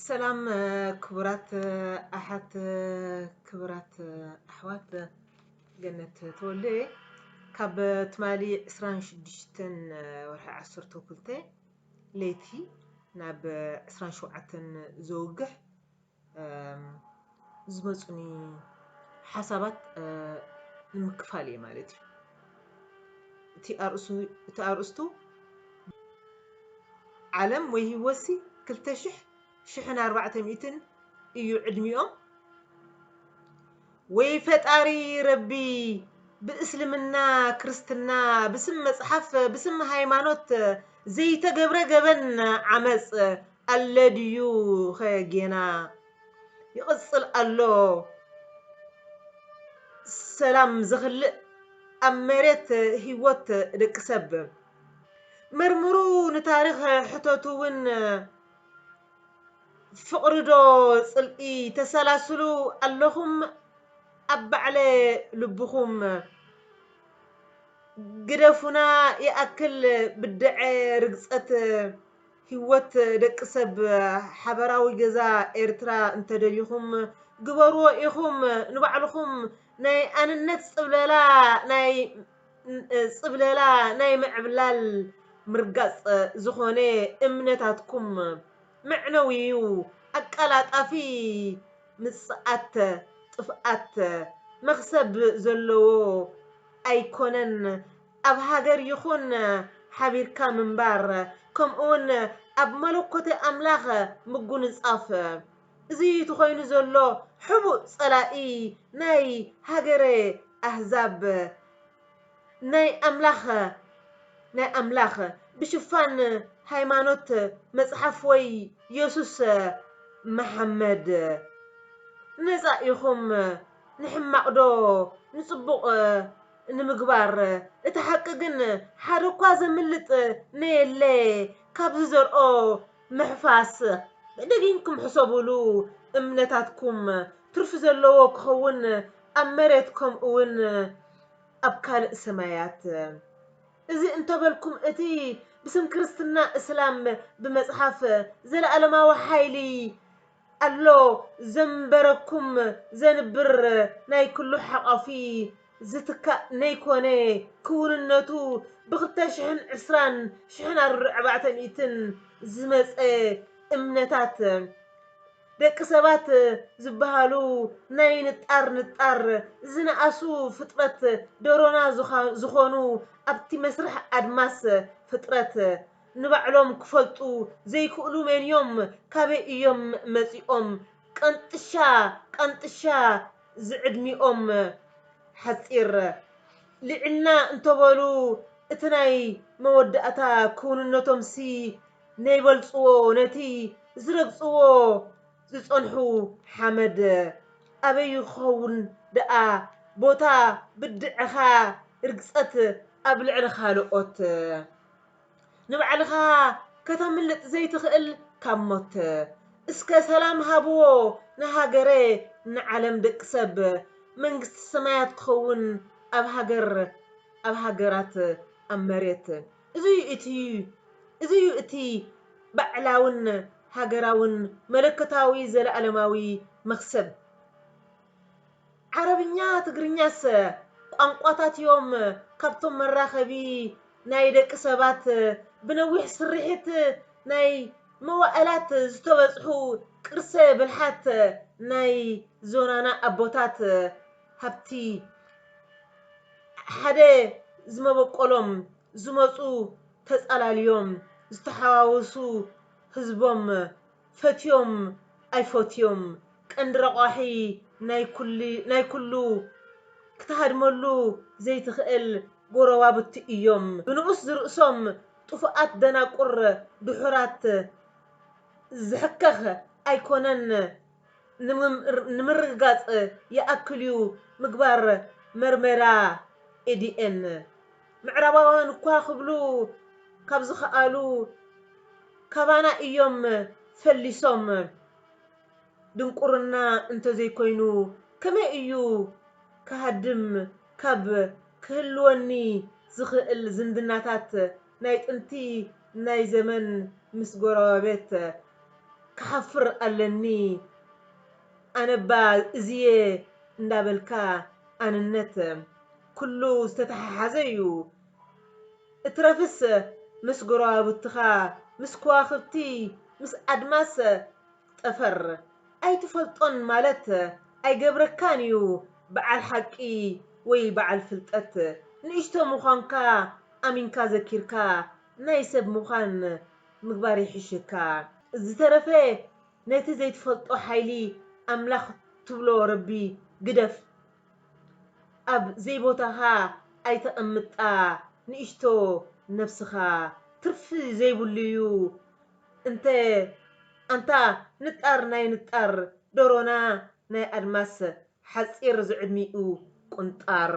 ሰላም ክቡራት ኣሓት፣ ክቡራት ኣሕዋት፣ ገነት ተወልደ እየ። ካብ ትማሊ ዕስራን ሽዱሽተን ወርሒ ዓሰርተ ክልተ ለይቲ ናብ ዕስራን ሸውዓተን ዘውግሕ ዝመፁኒ ሓሳባት ንምክፋል እየ ማለት እዩ። እቲ ኣርእስቱ ዓለም ወይ ህይወትሲ ክልተ ሽሕ ሽሕን ኣርባዕተ ሚእትን እዩ ዕድሚኦም። ወይ ፈጣሪ ረቢ ብእስልምና ክርስትና ብስም መፅሓፍ ብስም ሃይማኖት ዘይተገብረ ገበን ዓመፅ ኣለ ድዩ ኸ ጌና ይቕፅል ኣሎ። ሰላም ዘኽልእ ኣብ መሬት ህይወት ደቂ ሰብ መርምሩ ንታሪኽ ሕተቱ እውን ፍቕሪ ዶ ጽልኢ ተሰላስሉ ኣለኹም ኣብ ባዕለ ልብኹም ግደፉና ይኣክል ብድዐ ርግጸት ህይወት ደቂ ሰብ ሓበራዊ ገዛ ኤርትራ እንተደሊኹም ግበርዎ ኢኹም ንባዕልኹም ናይ ኣንነት ጽብለላ ናይ ጽብለላ ናይ ምዕብላል ምርጋጽ ዝኾነ እምነታትኩም መዕነዊ እዩ። ኣቀላጣፊ ምጽኣት ጥፍኣት መኽሰብ ዘለዎ ኣይኮነን። ኣብ ሃገር ይኹን ሓቢርካ ምንባር ከምኡውን ኣብ መለኮተ ኣምላኽ ምጉንጻፍ እዚ ተኾይኑ ዘሎ ሕቡእ ጸላኢ ናይ ሃገረ ኣህዛብ ናይ ኣምላኽ ናይ ኣምላኽ ብሽፋን ሃይማኖት መጽሓፍ ወይ የሱስ መሓመድ ነጻ ኢኹም ንሕማቕ ዶ ንጽቡቕ ንምግባር እቲ ሓቂ ግን ሓደ እኳ ዘምልጥ ነየለ ካብ ዝዘርኦ ምሕፋስ ደጊምኩም ሕሰቡሉ እምነታትኩም ትርፊ ዘለዎ ክኸውን ኣብ መሬት ከምኡ እውን ኣብ ካልእ ሰማያት እዚ እንተበልኩም እቲ ብስም ክርስትና እስላም ብመጽሓፍ ዘለኣለማዊ ሓይሊ ኣሎ ዘንበረኩም ዘንብር ናይ ኩሉ ሓቋፊ ዝትካእ ነይኮነ ክውንነቱ ብኽልተ ሽሕን ዕስራን ሽሕን ኣርባዕተ ሚእትን ዝመጸ እምነታት ደቂ ሰባት ዝበሃሉ ናይ ንጣር ንጣር ዝነኣሱ ፍጥረት ደሮና ዝኾኑ ኣብቲ መስርሕ ኣድማስ ፍጥረት ንባዕሎም ክፈልጡ ዘይክእሉ መን እዮም ካበይ እዮም መፂኦም ቀንጥሻ ቀንጥሻ ዝዕድሚኦም ሓፂር ልዕልና እንተበሉ እቲ ናይ መወዳእታ ክውንነቶምሲ ነይበልፅዎ ነቲ ዝረግፅዎ ዝፀንሑ ሓመድ ኣበይ ክኸውን ደኣ ቦታ ብድዕኻ ርግፀት ኣብ ልዕሊ ካልኦት ንባዕልኻ ከተምልጥ ዘይትኽእል ካብ ሞት እስከ ሰላም ሃብዎ ንሃገረ ንዓለም ደቂ ሰብ መንግስቲ ሰማያት ክኸውን ኣብ ሃገር ኣብ ሃገራት ኣብ መሬት እዚ እዩ እቲ እዚ እዩ እቲ ባዕላውን ሃገራውን መለኮታዊ ዘለኣለማዊ መኽሰብ ዓረብኛ ትግርኛስ ቋንቋታት እዮም ካብቶም መራኸቢ ናይ ደቂ ሰባት ብነዊሕ ስርሒት ናይ መዋእላት ዝተበፅሑ ቅርሰ ብልሓት ናይ ዞናና ኣቦታት ሃብቲ ሓደ ዝመበቆሎም ዝመፁ ተፃላልዮም ዝተሓዋወሱ ህዝቦም ፈትዮም ኣይፈትዮም ቀንዲ ረቋሒ ናይ ኩሉ ክትሃድመሉ ዘይትኽእል ጎረባብቲ እዮም። ብንኡስ ዝርእሶም ጥፉኣት ደናቁር ድሑራት ዝሕከኽ ኣይኮነን ንምርግጋጽ ይኣክል እዩ ምግባር መርመራ ኤዲኤን። ምዕራባውያን እኳ ክብሉ ካብ ዝኸኣሉ ካባና እዮም ፈሊሶም። ድንቁርና እንተዘይኮይኑ ከመይ እዩ ክሃድም ካብ ክህልወኒ ዝኽእል ዝምድናታት ናይ ጥንቲ ናይ ዘመን ምስ ጎረባብት ክሓፍር ኣለኒ ኣነባ እዝየ እንዳበልካ ኣንነት ኩሉ ዝተተሓሓዘ እዩ። እትረፍስ ምስ ጎረባብትኻ፣ ምስ ከዋኽብቲ፣ ምስ ኣድማስ ጠፈር ኣይትፈልጦን ማለት ኣይገብረካን እዩ በዓል ሓቂ ወይ በዓል ፍልጠት። ንእሽቶ ምዃንካ ኣሚንካ ዘኪርካ ናይ ሰብ ምዃን ምግባር ይሕሸካ። ዝተረፈ ነቲ ዘይትፈልጦ ሓይሊ ኣምላኽ ትብሎ ረቢ ግደፍ። ኣብ ዘይቦታኻ ኣይተቐምጣ ንእሽቶ ነብስኻ። ትርፊ ዘይብሉ እዩ። እንተ ኣንታ ንጣር ናይ ንጣር ደሮና ናይ ኣድማስ ሓጺር ዝዕድሚኡ ቁንጣር።